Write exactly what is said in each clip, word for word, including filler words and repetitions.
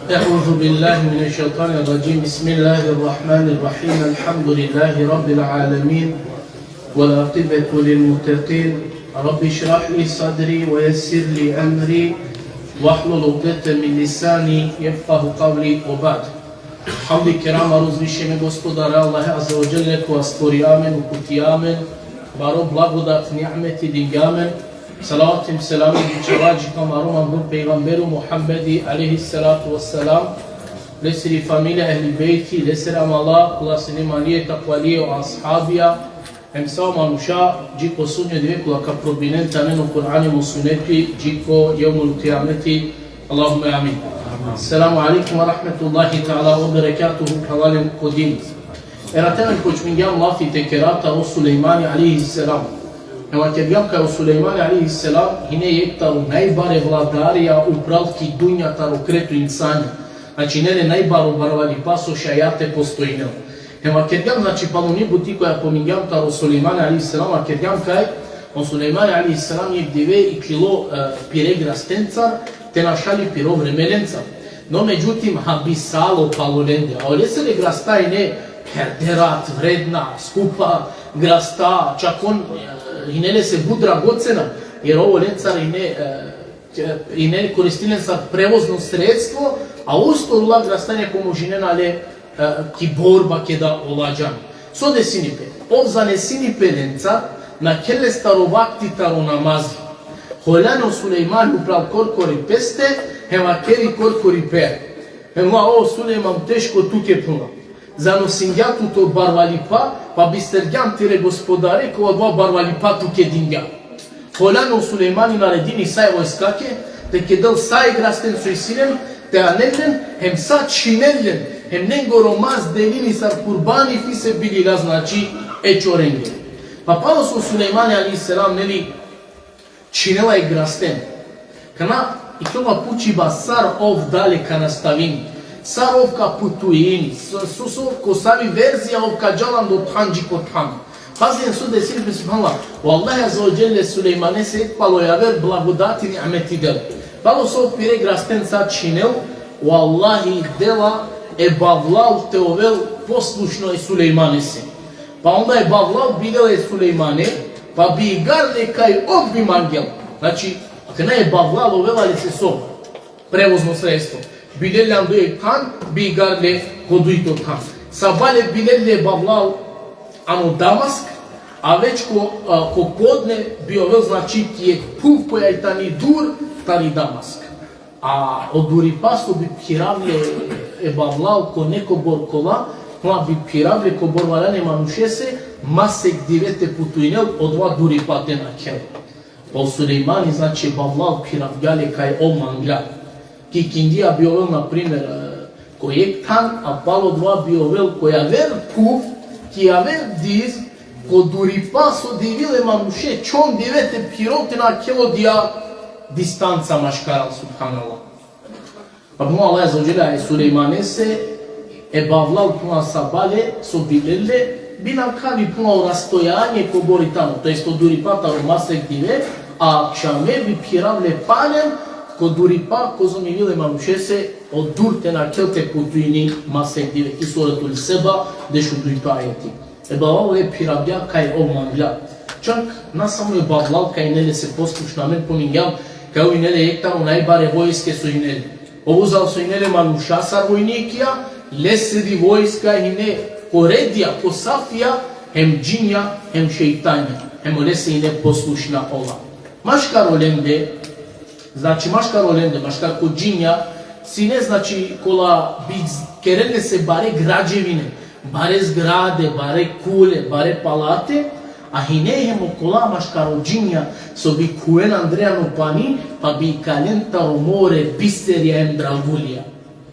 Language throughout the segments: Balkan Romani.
أعوذ بالله من الشيطان الرجيم. بسم الله الرحمن الرحيم. الحمد لله رب العالمين. والعاقبة للمتقين. رب اشرح لي صدري ويسر لي أمري واحلل عقدة من لساني يفقه قولي وبعد. Hamdi kerama uzvišenog gospodara Allaha azze ve dželle, kova stvorija amen, uputija amen, baro blagodat, ni'meti dingja amen. Salavat hem selami bičhava dži ko amaro manglo pejgamberi Muhammedi alejhi salatu ve selam, lesiri familija, ehli bejti, lesere amala, kola sine imanlije, takvalije, o ashabija, hem sa o manuša dži ko sudnjo dive kola ka probinen tane o Kur'ani hem o suneti dži ko jevmul kijameti. Allahumme amin. Selamu alejkum ve rahmetullahi teala ve berekatuhu, phralalen ko din. Erat amen počmingjam lafi te kera taro Sulejmani alejhi selam. Hem vakergjam kaj o Sulejmani alejhi selam hine jekh taro najbare vladarija upral ki dunja taro kreto insanja. Znači, hine le najbaro barvalipa so šaj te postojinel. Hem vakergjam, znači, paluni buti koja pomingjam taro Sulejmani alejhi selam, vakergjam kaj o Sulejmani alejhi selam jekh dive iklilo, e, pire grastencar, te našali piro vremelencar. No, međutim, habisalo palo lende. A olesere grasta hine herderat, vredna, skupa grasta, čak on, e, hine lese but dragocena, jer ov olencar hine, e, hine koristinen sar prevozno sredstvo, a uskoro ola grasta hine pomožinena le, e, ki borba keda ola džan. So desini pe? Ov zanesini pe lenca, nakhel lestar o vakti taro namazi. Holjan o Sulejman upral korkori peste, hem vakeri korkori pe. Hem la: O Sulejman, teško tuke, phenela. Zanosingja tut o barvalipa, pa bistergjam tire gospodare, kova odova barvalipa tuke dingja. Holjan o Sulejmani, naredini sa e vojskake te kedel sa e grasten so isi len, te anel len, hem sa čhinel len, hem lengoro mas delini sar kurbani fi sebilillah, znači e čorenge. Pa palo so Sulejmani alejhi selam, neli, čhinela e grasten. Kana ikljola pučiba sar ov dalje ka nastavini, sar ov ka putuini, so, so, so, ko savi verzija ov ka džal ando than dži ko than. Pazin so desini pe, subhanallah. O Allah azze ve dželle Sulejmanese jekh palo javer blagodati, ni'meti del. Palo so pire grasten sa čhinel, vallahi, dela e bavlal te ovel poslušno e Sulejmanese. Pa onda e bavlal bilela e Sulejmane, pa bi igarle kaj ov bi mangel. Znači, akana e bavlal ovela lese so prevozno sredstvo. Bilela ando jekh than, bi igarle ko dujto than. Sabale bilela e bavlal ano Damask, a već ko, a, ko podne bi ovel, znači, ki jekh phuv koja i tani dur tari Damask. A o duripa so bi phiravle e bavlal ko nekobor kola, ma bi phiravle kobor valjani e manušese, masek dive te putujnel odova duripa te nakhel. Pa o Sulejmani, znači, e bavlal phiravgja le kaj ov mangla. Ki ikindija bi ovel, na primer, e, ko jekh than, a palo odova bi ovel ko javer phuv, ki javer diz, ko duripa so devil e manuše čhon dive te phirol te nakhel odija distanca maškaral, subhanallah. Pa phenela o Allah azze ve dželle e Sulejmanese, e bavlal, phenela, sabale so bilela, bi nakhavi, phenela, o rastojanje kobor i tano, to jest o duripa taro masek dive, a akšame bi phiravle palem ko duripa kozom ivil e manušese o dur te nakhel te putujni masek dive. Ki Suretul Seba, dešudujto ajeti. E bavlal le phiravgja kaj ov mangla. Čak na samo e bavlal kaj hine lese poslušna, amen pomingjam kaj ov hine le jekh taro najbare vojske so hine le. Ov uzal so hine le manuša sar vojnikija, lesiri vojska hine ko redija, ko safija, hem džinja, hem šejtanja, hem olese hine poslušna ola. Maškar olende, znači, maškar olende, maškar ko džinja, sine, znači, kola bi kerel lese bare građevine, bare zgrade, bare kule, bare palate, a hine hem okola maškar o džinja so bi khuven andre ano pani, pa bi ikalen taro more biserja hem dragulja.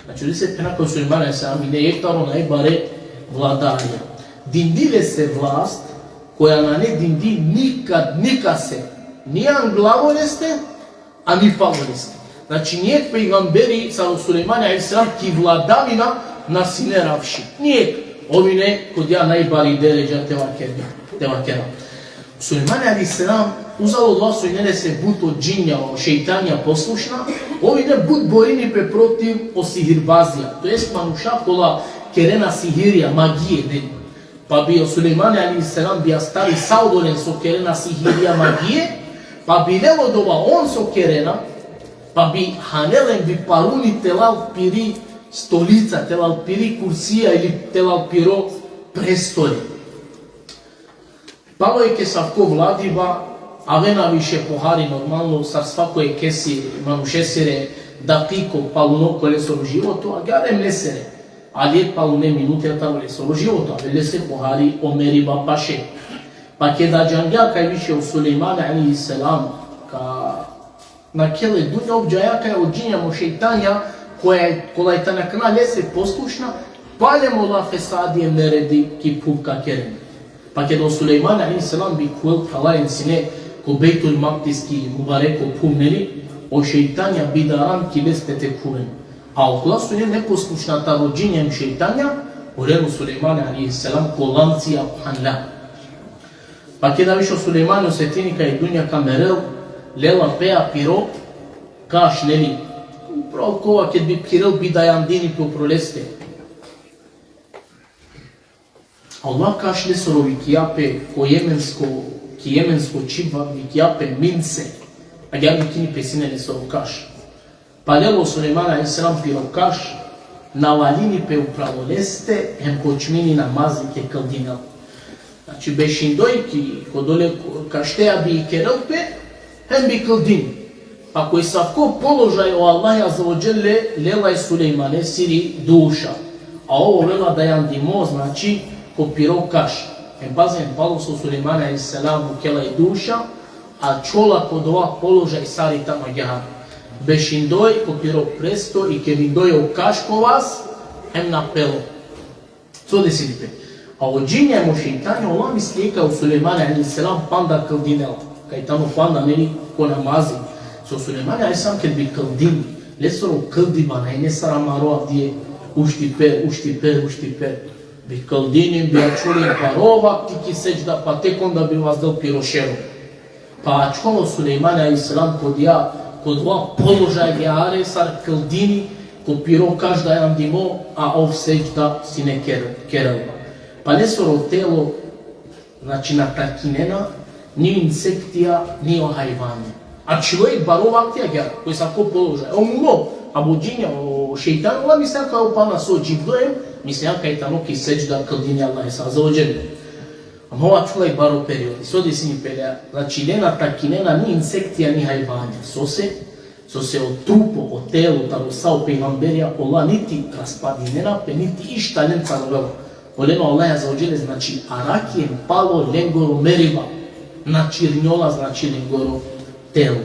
Znači, olese phena kaj o Sulejman alejhi selam hine jekh taro najbare vladarja. Dindi lese vlast, koja nane dindi nikad nikase, ni anglavo leste, a ni palo leste. Znači, nijekh pejgamberi sar o Sulejmani alejhi selam ki vladavina na sine ravši. Nijekh. Ov hine ko odija najbari deredža te vakera, te vakera. Sulejmani alejhi selam uzalo odova so ine lese but o džinja, o šejtanja poslušna, ov ine but borini pe protiv o sihirbazija, to jest manuša kola kerena sihirija, magije, deli. Pa bi o Sulejmani alejhi selam bi astari sa odolen so kerena sihirija, magije, pa bi lel odova on so kerena, pa bi hanel em bi paruni te lal piri stolica, te lal piri kursija ili te lal piro prestoli. Palo jekh esavko vladiba, avena više pohari, normalno, sar svako jekhesi manušesere dakiko paluno ko lesoro životo, agjaar em lesere. Ali palune minute taro lesoro životo, avel lese pohari o meriba paše. Pa keda džangja kaj više o Sulejmani alejhi selam ka nakhel e dunja, ov džaja kaj o džinja em o šejtanja, koja, kola i tane akana lese poslušna, palem ola fesadi em neredi ki phuv ka keren. Pa keda o Sulejmani alejhi selam bi khuvel, phralalen, sine ko Bejtul Makdis, ki mubareko phuv, neli, o šejtanja bi daran ki leste te khuven. A okola so ine neposlušna taro džinja em šejtanja, olen o Sulejmani alejhi selam ko lancija phanla. Pa keda više o Sulejmani osetini kaj e dunja ka merel, lela pe piro kaš, neli, upral kova ked bi phirel bi dajandini pe upro leste. A odova kaš lesoro vikija pe ko jemensko, ki jemensko čhib vikija pe minse, agjaar vikini pe sine lesoro kaš. Pa lel o Sulejmani alejhi selam piro kaš, navalini pe upral leste, hem počmini namazi te kldinel. Znači, bešindoj ki, ko dole kaštea bi ikerel pe, hem bi kldini. Pa ko esavko položaj o Allahi azze ve dželle lela e Sulejmanesiri duša. A ov ovela dajandimo, znači, ko piro kaš. Hem pazen, palo so Sulejmani alejhi selam mukela i duša, ačhola ko dova položaj sar i tano agjaar. Bešindoj ko piro presto, ikerindoj o kaš ko vas, hem napelo. So desini pe? A o džinja em o šejtanja, ola mislinena kaj o Sulejmani alejhi selam panda kldinela. Kaj tano panda, neli, ko namazi. So Sulejmani alejhi selam ked bi kldini, lesoro kldiba na ine sar amaro avdive ušti per, ušti per, ušti per. Bi kldini, bi ačhol baro vakti ki sedžda, pa tek onda bi vazdel piro šero. Pa ačhol o Sulejmani alejhi selam ko dija, ko dova položaj agjaar sar kldini, ko piro kaš dajandimo, a ov sedžda sine ker-, kerel. Pa lesoro telo, znači, na takinena ni o insektija, ni o hajvanja. Ačhilo i baro vakti agjaar, ko esavko položaj. Ov mulo, a o džinja, o šejtanja, ola mislinena kaj o pana so dživdo em, mislinena kaj tano ki sedžda, kldini Allahese azze ve dželle. Ama ov ačhola i baro periodi. So desini pe le? Znači, le na takinena ni insektija, ni hajvanja. Sose? Sose o trupo, o telo taro sa o pejgamberija, ola niti raspadinena pe, niti išta lencar ovela. Olen o Allah azze ve dželle, znači, arakhi em palo lengoro meriba, na čirnjola, znači, lengoro telo.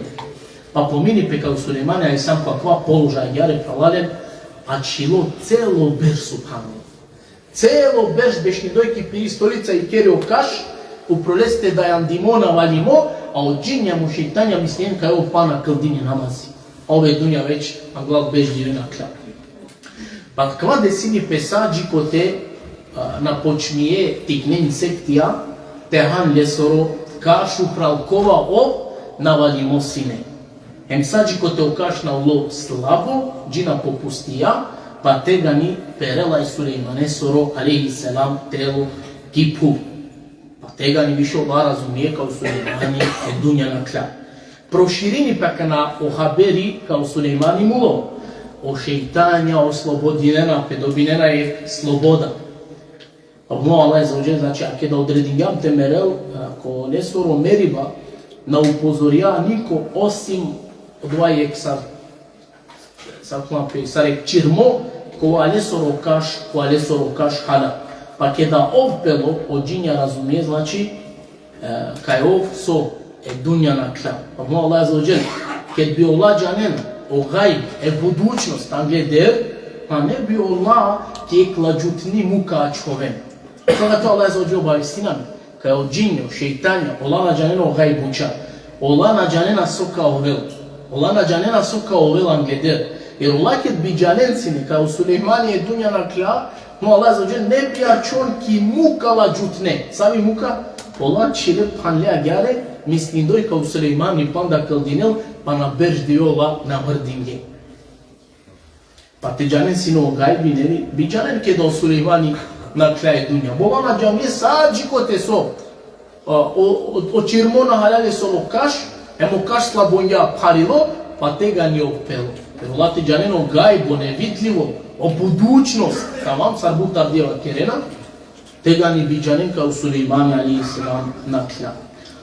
Pa pomini pe kaj o Sulejmani alejhi selam ko akava položaj agjaar, phralalen, ačhilo celo berš, subhanallah. Celo berš bešindoj ki piri stolica, ikeri o kaš, upro leste dajandimo, navalimo, a o džinja em o šejtanja mislinena kaj ov pana kldini namazi. A ov e dunja već anglal berš dive nakhla. Pa akava desini pe sa dži kote, a, na počmie tikne insektija te han lesoro kaš upral kova ov navalimo sine. Hem sa dži kote o kaš na ulo slabo, dži na popustija, pa tegani perela e Sulejmanesoro alejhi selam telo ki phuv. Pa tegani više ola razumie kaj o Sulejmani e dunja nakhla. Proširini pe akana o haberi kaj o Sulejmani mulo. O šejtanja oslobodinena pe, dobinena e sloboda. Ama o Allah azze ve dželle, znači, a keda odredingjam te merel, a, ko lesoro meriba na upozorija niko osim odova jekh sar, sar kova pe, sar jekh čirmo, kova lesoro kaš, kova lesoro kaš hala. Pa keda ov pelo, o džinja razumie, znači, e, kaj ov so e dunja nakhla. Ama o Allah azze ve dželle, ked bi ola džanena o gajb, e budućnost angleder, pa ne bi ola ki jekh ladžutni muka ačhoven. Toga to Allah azze ve dželle obavistina amen, kaj o džinja, o šejtanja, ola na džanena o gajb buča. Ola na džanena so ka ovel. Ola na džanena so ka ovel angleder. Jer ola ked bi džanen sine kaj o Sulejmani e dunja nakhla, o Allah azze ve dželle ne bi ačhon ki muka ladžutne. Savi muka? Ola čhile, phanle agjaar, Mislindoj kaj o Sulejmani panda kldinel, pana berš diola na mrdinge. Pa te džanen sine o gajbi, neli, bi džanen keda o Sulejmani nakhla e dunja. Bola na džamije sa dži kote so, o, o, o čirmona haljale so o kaš, hem o kaš slabongja, pharilo, pa tegani ov pelo. Te ola te džanen o gajb, o nevidlivo, o budućnost, tamam, sar but avdive vakerena, tegani bi džanen kaj o Sulejmani alejhi selam nakhla.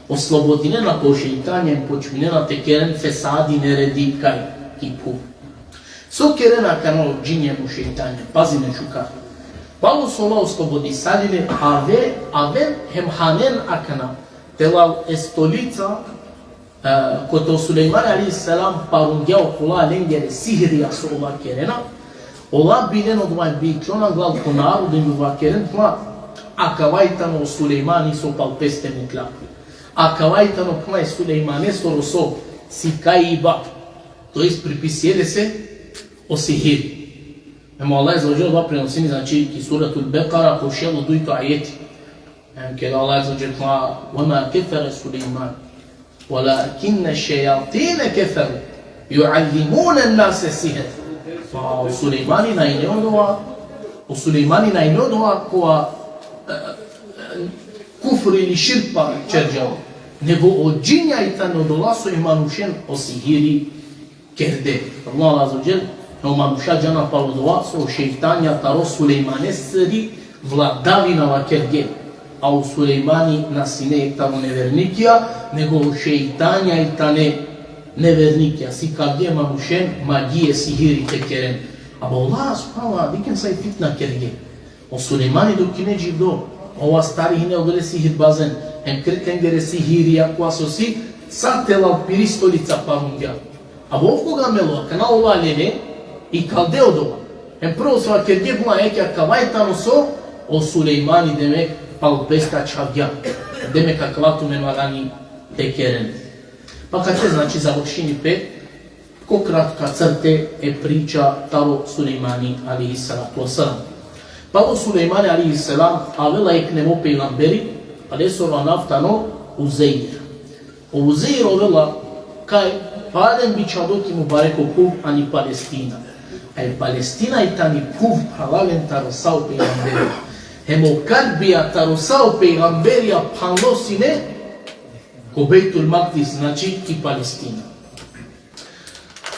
Oslobodinena pe o šejtanja, počminena te keren fesadi, neredi kaj ki phuv. So kerena akana o džinja hem o šejtanja, pazinen šukar. Palo so ola oslobodisalile, ave, aven hem hanen akana, te lal e stolica, e, kote o Sulejmani alejhi selam parungja okola lengere sihrija so ola kerena, ola bi len odova, bi iklon anglal ko narodo hem bi vakeren, pa, akava i tano o Sulejmani so pal peste mukla. Akava i tano, pa, e Sulejmanesoro so sikaiba, to jest pripisije lese o sihiri. Hem o Allah azze ve dželle prenosini, znači, ki Suratul Bekara, ko šel u dujto ajeti. Hem keda o Allah azze ve dželle: "Ve ma kefere Sulejman, velakinne šejatine keferu, juallimune nase sihr." Pa o Sulejmani na ine odova, o Sulejmani na ine odova kova, e, e, kufri ili širk pa čerđa, nego o džinja i tane odola so e manušen o sihiri kerde. Allah azze ve dželle, o manuša džana palo odova so o šejtanja taro Sulejmanesiri vladavina vakerge. A o Sulejmani na sine jekh taro nevernikija, nego o šejtanja i tane nevernikija. Sikavge manušen magije, sihiri te keren. Ama Allah subhanahu wa ta'ala, dikhen sa i fitna kerge. O Sulejmani dok ine dživdo, ova stari hine odole sihirbazen, hem kret lengere sihirija, kova so si, sa te lal piri stolica parungja. A ov koga melo, akana ola lele, ikalde odova. Hem prvo so vakerge, buna, eke, akava i tano so o Sulejmani, demek, pal peste ačhavgja. Demek, akava tumen valjani te keren. Pa kate, znači, završini pe ko kratka crte e priča taro Sulejmani alejhi salatu ve selam. Palo Sulejmani alejhi selam avela jekh nevo pejgamberi, a lesoro anav tano Uzeir. O Uzeir ovela kaj, palen bičhaldo ki mubareko phuv ani Palestina. A i Palestina i tani phuv phralalen taro sa o pejgamberi. Hem o Kalbija taro sa o pejgamberija phanlo sine ko Bejtul Makdis, znači ki Palestina.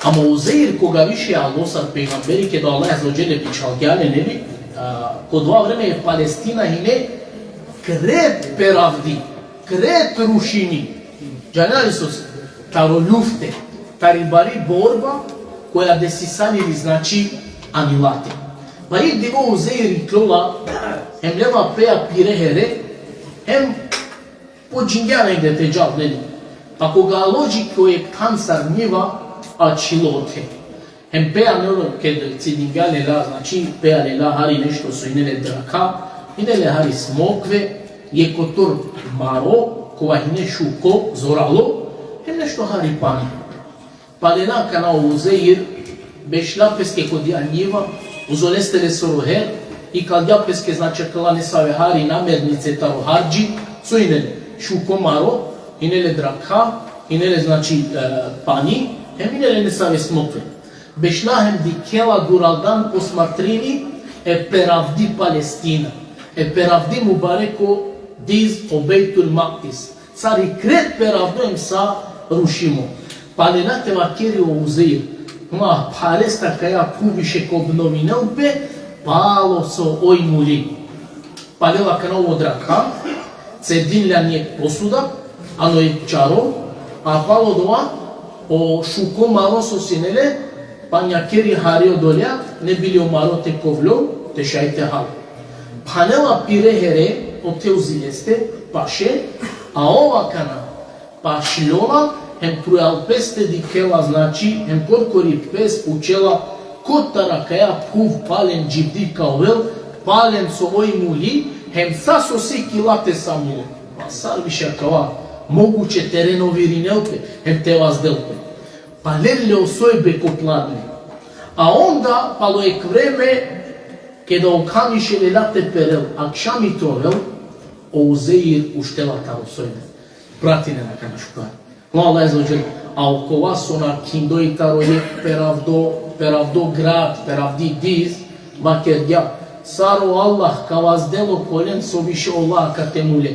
Ama Uzeir koga više alo sar pejgamberi, keda Allah azze ve dželle bičhalgja le, neli, a, ko dova vreme e Palestina hine kret peravdi, kret rušimi. Džanea li so, taro ljufte, tari bari borba koja desisalili, znači, ani late. Pa jekh dive o Uzeir iklola, hem lela pea pire here, hem počingja negde te džal, neli. Pa koga alo dži ko jekh than sar njiva, ačhilo ote. Hem pea, neli, ked cidingja, lela, znači, pea lela hari nešto so hine le drakha, hine le hari smokve, jekh kotor maro, kova hine šuko, zoralo, hem nešto hari pani. Pa lela akana o Uzeir, bešla peske ko dija njiva, uzo leste lesoro her, ikaldja peske, znači, akala nesave hari namirnice taro hardži, so hine le šuko maro, hine le drakha, hine le, znači, e, pani, hem hine le nesave smokve. Bešla hem dikhela duraldan, posmatrini e peravdi Palestina, e peravdi mubareko diz o Bejtul Makdis. Sar i kret peravdo hem sa rušimo. Pa lela te vakeri o Uzeir: Ma, pharesta kaja phuv više ka obnovinel pe, palo so oj muli. Pa lela akana o drakha, cedinela ani jekh posuda, ano jekh čaro, a palo dova o šuko maro so sine le, panjakeri hari odolea, ne bi li o maro te kovlol, te šaj te hal. Phanela pire here, ote uzi leste, paše, a ov akana pašljola, hem trujal peste dikhela, znači, hem korkori pes pučela, kotar akaja phuv palen dživdi ka ovel, palen so oj muli, hem sa so si ki late sa mulo. Pa sar više akava moguće te renovirinel pe, hem te vazdel pe. Pa lel le o sojbe ko pladne. A onda, palo jekh vreme, keda o khan više lela te perel, akšami te ovel, o Uzeir uštela taro sojbe. Pratinen akana šukar. O Allah Azze ve Dželle, a okova so nakhindoj taro jekh peravdo, peravdo grad, peravdi diz, vakergja: Sar o Allah ka vazdel okolen so više ola akate mule.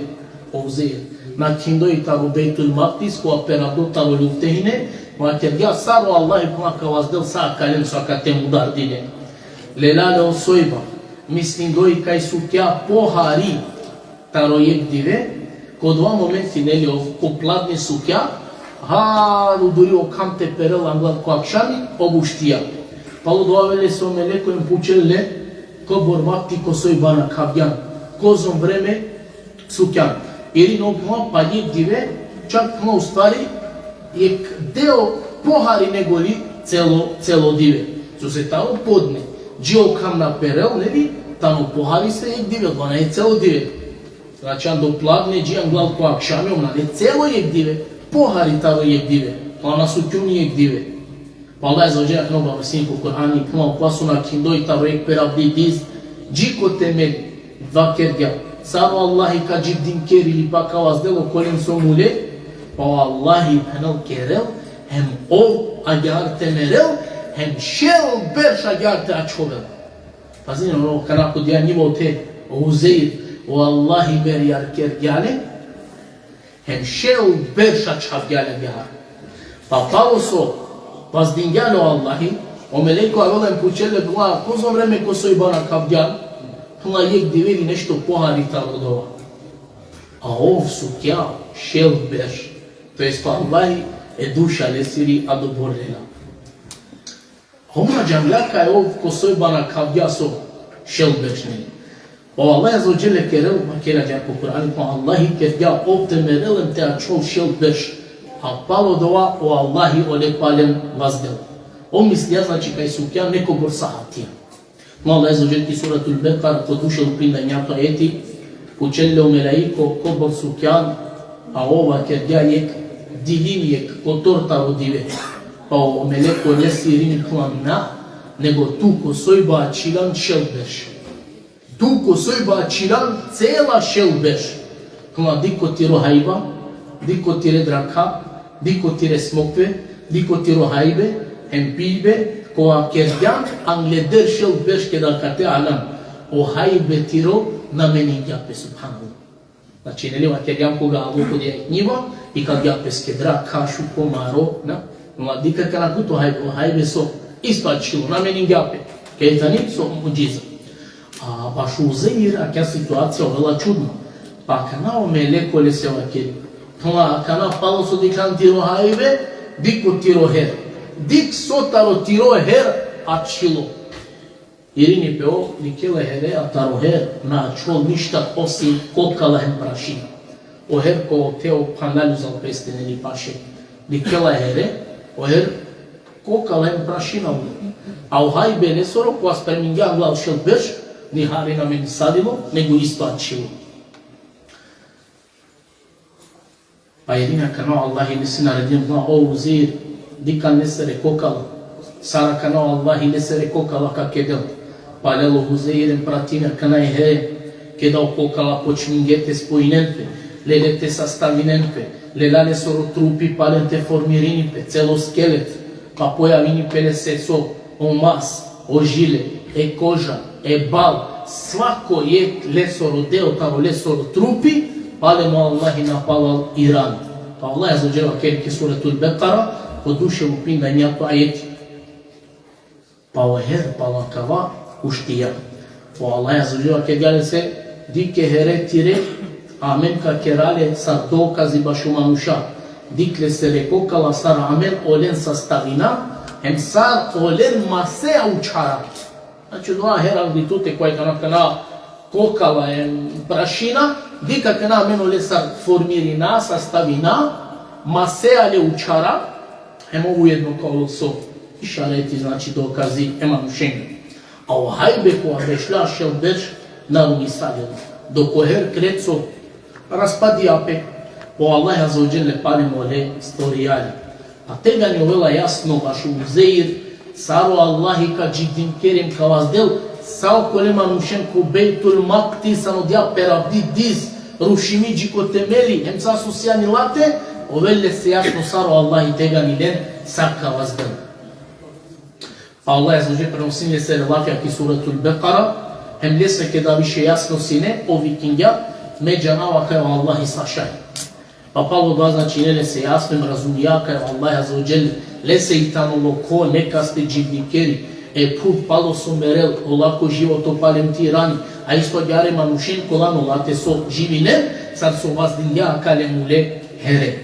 O Uzeir, nakhindoj taro Bejtul Makdis, kova peravdo taro lufte hine, vakergja: Sar o Allah ka vazdel sa akalen so akate mudardile. Lela le o sojba, mislindoj kaj sukja pohari taro jekh dive, ko dova momenti, neli, ov ko pladne sukja, ha, uduri o kham te perel anglal ko akšami, ov uštija. Palo dova avela lese o meleko em pučel le: Kobor vakti ko sojba nakhavgjan, kozom vreme sukjan? Irini ov phenela: Pali jekh dive, čak, phenela, ustvari, jekh deo pohari nego li celo, celo dive. Sose tano podne, dži o kham na perel, neli, tano pohari sa jekh dive, dova nane celo dive. Znači, ando pladne dži anglal ko akšami, ov nane celo jekh dive, pohari taro jekh dive, pa na sukjum ni jekh dive. Pa Allah Azze ve Dželle akana obavestini ko Kur'ani, phenela: Okova so nakhindoj taro jekh peravdi diz, dži ko temeli, vakergja: Sar o Allahi ka dživdinkeri ili pa ka vazdel okolen so mule, pa o Allahi, phenel, kerel hem ov agjaar te merel, hem šel berš agjaar te ačhovel. Pazinen, ono, akana ko dija njiva ote, o Uzeir, o Allahi merjarkergja le, hem šel berš ačhavgja le agjaar. Pa palo so vazdingja le o Allahi, o meleko avela em pučel le: Phenela, kozom vreme ko sojba nakhavgjan? Phenela: Jekh dive ili nešto pohari taro dova. A ov sukja šel berš. To jest o Allahi e duša lesiri adobor lela. Ov na džangla kaj ov ko sojba nakhavgja so šel berš, neli. O Allah Azze ve Dželle kerel, vakergja ko Kur'ani, pa o Allahi kergja ov te merel em te ačhol šel berš. A palo dova o Allahi ole palem vazdel. Ov mislija, znači, kaj sukja nekobor saatija. O Allah Azze ve Dželle ki Suratul Bekara, ko dušel u pinda injato ajeti, pučel le o melaiko kobor sukjan, a ov vakergja: Jekh dilim, jekh kotor taro dive. Pa o meleko lese irini, phenela: Na, nego tu ko sojba ačhilan šel berš. Tu ko sojba ačhilan cela šel berš. Phenela: Dikh ko tiro hajba, dikh ko tire drakha, dikh ko tire smokve, dikh ko tiro hajbe hem pijbe, kova kergjan angleder šel berš keda akate alan. O hajbe tiro na meningja pe, subhanallah. Znači, neli, vakergjam koga alo ko dija njiva, ikalgja peske drakha, šuko, maro, na? Ma dikh akana ko to hajbe, o hajbe so isto ačhilo, na meningja pe. Kaj tani so mudžiza. A bašo Uzeir akja situacija ovela čudna. Pa akana o meleko lese vakeri: Phenela, akana palo so dikhljan tiro hajbe, dikh ko tiro her. Dikh so taro tiro her ačhilo. Irini pe ov, dikhela e here, a taro her na ačhol ništa osim kokala hem prašina. O her ko te o phanal uzal peste, neli, paše. Dikhela e here, o her kokala hem prašina ule. A o hajbe lesoro, kova spremingja anglal šel berš, ni hari na menisalilo, nego isto ačhilo. Pa irini akana o Allahi lese naredini, phenela: O Uzeir, dikh lesere kokala. Sar akana o Allahi lesere kokala ka kedel. Pa lela o Uzeir em pratini akana e here, keda o kokala počmingje te spojinen pe, lele te sastavinen pe, lela lesoro trupi palem te formirini pe, celo skelet, pa pojavini pe lese so, o mas, o žile, e koža, e bal, svako jekh lesoro deo taro lesoro trupi, palem o Allahi napalal irani. Pa Allah Azze ve Dželle vakeri ki Suratul Bekara, ko dušel u pinda injato ajeti. Pa o her palo akava uštija. O Allah Azze ve Dželle vakergja lese: Dikh e here tire, amen ka kera le sar dokazi bašo manuša. Dikh lesere kokala sar amen olen sastavina, hem sar olen masea učhara. Znači, odova her angli tute kova i kana, kana kokala hem prašina, dikh akana amen ole sar formirina, sastavina, masea le učhara, hem ov ujedno ka ovel so išareti, znači, dokazi e manušenge. A o hajbe kova bešla šel berš na rugisalilo. Dok o her kreco raspadija pe, o Allah Azze ve Dželle palem ole stvorija le. A tegani ovela jasno bašo Uzeir, sar o Allahi ka dživdinkeri hem ka vazdel sa okole manušen ko Bejtul Makdis ano dija peravdi diz, rušimi dži ko temeli, hem sa so sijani late, ovel lese jasno sar o Allahi tegani len sar ka vazdel. Pa Allah azze ve dželle prenosini lesere lafija ki Suratul Bekara, hem lese keda više jasno sine, ov vikingja, me džanava kaj o Allahi sa šaj. Pa palo dova, znači, ine lese jasno hem razumija kaj o Allah azze ve dželle lese i tano lokho, nekaste dživdikeri, e phuv palo so merel, olako životo palem te irani, a isto agjaar e manušen kola ano late so živinen, sar so vazdingja akale mule here.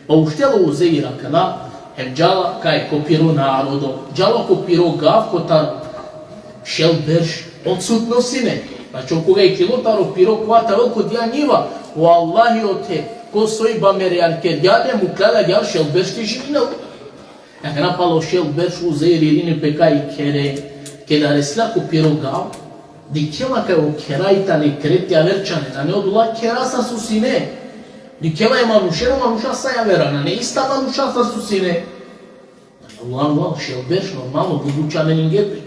Pa uštela o Uzeir akana, hem džala kaj ko piro narodo, džala ko piro gav kotar šel berš odsutno sine. Znači, on koga iklilo taro piro kova te avel ko dija njiva, o Allahi ote, ko sojba mere kergja le, mukla le agjaar šel berš te živinel. Akana palo šel berš o Uzeir irini pe kaj khere, keda resla ko piro gav, dikhela kaj o khera i tane kreti aver čhane, nane odola khera sar so sine. Dikhela e manušen, o manuša sa javera, nane ista manuša sar so sine. Allah, Allah, šel berš, normalno, buduća neninge pe.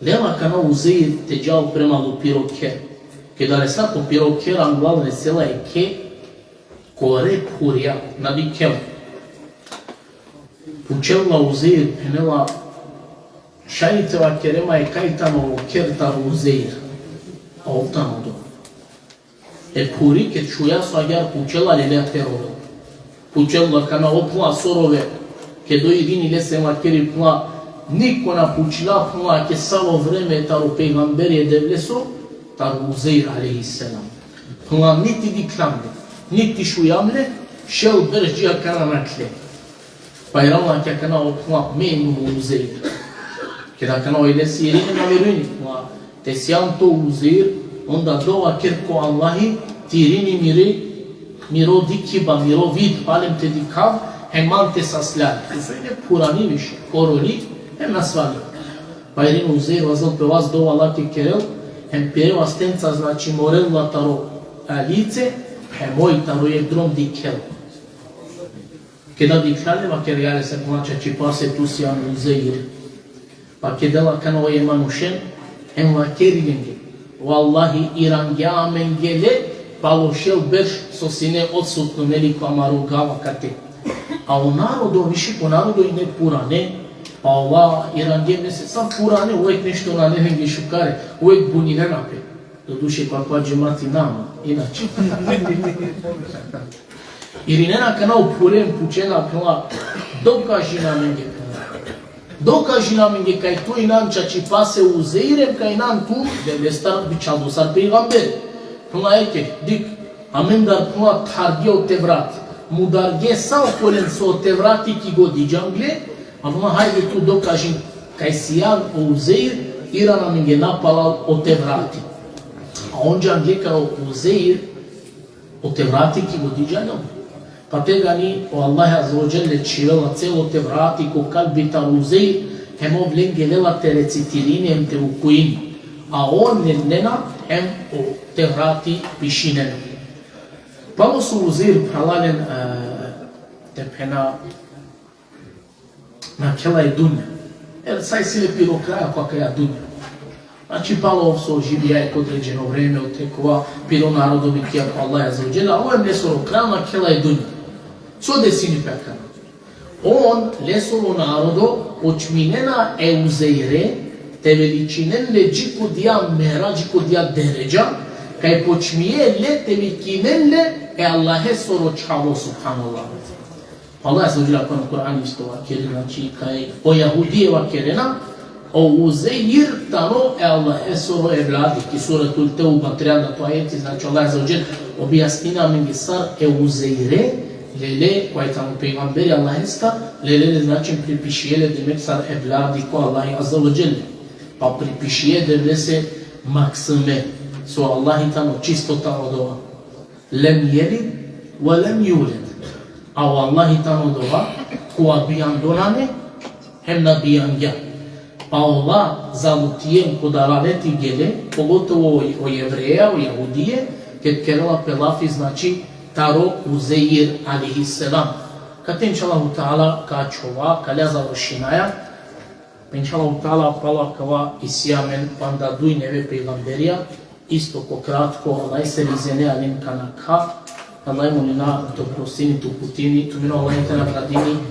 Lela akana o Uzeir te džal prema o piro kher. Keda resla ko piro kher, anglal resela jekhe kore phurja, na dikhela. Pučela o Uzeir, phenela, šaj te vakere ma e kaj tano o kher taro Uzeir. A ov tano odova. E phuri ked čhuja so agjaar pučela, lelea te rovel. Pučela akana, o phla, so rove? Ked ov irini lese vakeri, phla, niko na pučla, phla, ake savo vreme taro pejgamberi e Devleso, taro Uzeir alejhi selam. Phla, niti dikhljam le, niti šujam le, šel berš dži akana nakhle. Pa irana ki akana, o phla, me inum o Uzeir. Keda akana oj lese irini, na verujini, phla, te sijan tu o Uzeir, onda dova ker ko Allahi, te irini miri, miro dikhiba, miro vid, palem te dikhav, hem man te sasljan. Soj ine phurani više, koroli, hem nasvali. Pa irini o Uzeir, vazdel pe vas, dova late kerel, hem pire vastenca, znači, morel la taro, a, lice, hem oj taro jekh drom dikhel. Keda dikhlja le, vakergja lese, phla, čačipase, tu sijan o Uzeir. Pa kedela akana oj e manušen, hem vakeri lenge: Vallahi, irangja amenge le palo šel berš so sine odsutno, neli, ko amaro gav akate. A o narodo, više ko narodo ine purane, pa ola irangje, mese sa purane, uvek nešto nane lenge šukare, uvek bunjinena pe. Doduše, ko akava džemati na, ama inače. Irinena akana o phure hem pučena, phla, dokažin amenge, phla. Dokažin amenge kaj tu inan čačipase Uzeir hem kaj inan tu Devlestar bičhaldo sar pejgamber. Phla, eke, dikh, amendar, phla, tharge o Tevrat. Mudarge sa okolen so o Tevrati ki godi džangle, a phla, hajde tu dokažin kaj sijan o Uzeir, iran amenge napalal o Tevrati. A on džangle kaj o Uzeir, o Tevrati ki godi džanel. Pa tegani o Allah azze ve dželle čhivela celo Tevrati ko kalbi taro Uzeir, hem ov lenge lela te recitirini hem te ukujini. A on nenena hem o Tevrati pišinena. Palo so o Uzeir, phralalen, e, te phena, nakhela e dunja. Jer sa isi le piro kraj ko akaja dunja. Znači, palo ov so živija jekh određeno vreme, ote kova piro narodo vikingja ko Allah azze ve dželle, a ov hem lesoro kraj, nakhela e dunja. So desini pe akana? On, lesoro narodo počminena e Uzeire te veličinen le dži ko dija mera, dži ko dija deredža, kaj počmije le te vikinen le e Allahesoro čhavo, subhanallah. Allah azze ve dželle ko Kur'ani isto vakeri, znači, kaj o Jahudije vakerena, o Uzeir tano e Allahesoro evladi, ki Suratul Tevba, trianda to ajeti, znači, Allah azze ve dželle objasnini amenge sar e Uzeire, lele, kova i tano pejgamberi Allahestar, lele le, znači, pripišije le, demek, sar evladi ko Allah azze ve dželle. Pa pripišije Devlese maksime, so Allah i tano čisto taro odova. Lem jelid ve lem juled. A o Allah i tano odova kova bijando nane, hem na bijangja. Pa ola zalutijen, ko dalaleti gele, pogotovo o, o Jevreja, o Jahudije, ked kerela pe lafi, znači, taro Uzeir alejhi selam. Kate, inšallahu teala, ka ačhova, ka lea završinaja. Inšallahu teala, palo akava isi amen panda duj neve pejgamberija, Isto po kratko, Allah se rizene alim kana kha, Allah molina te oprostini, te uputini, tumino Allah te nagradini,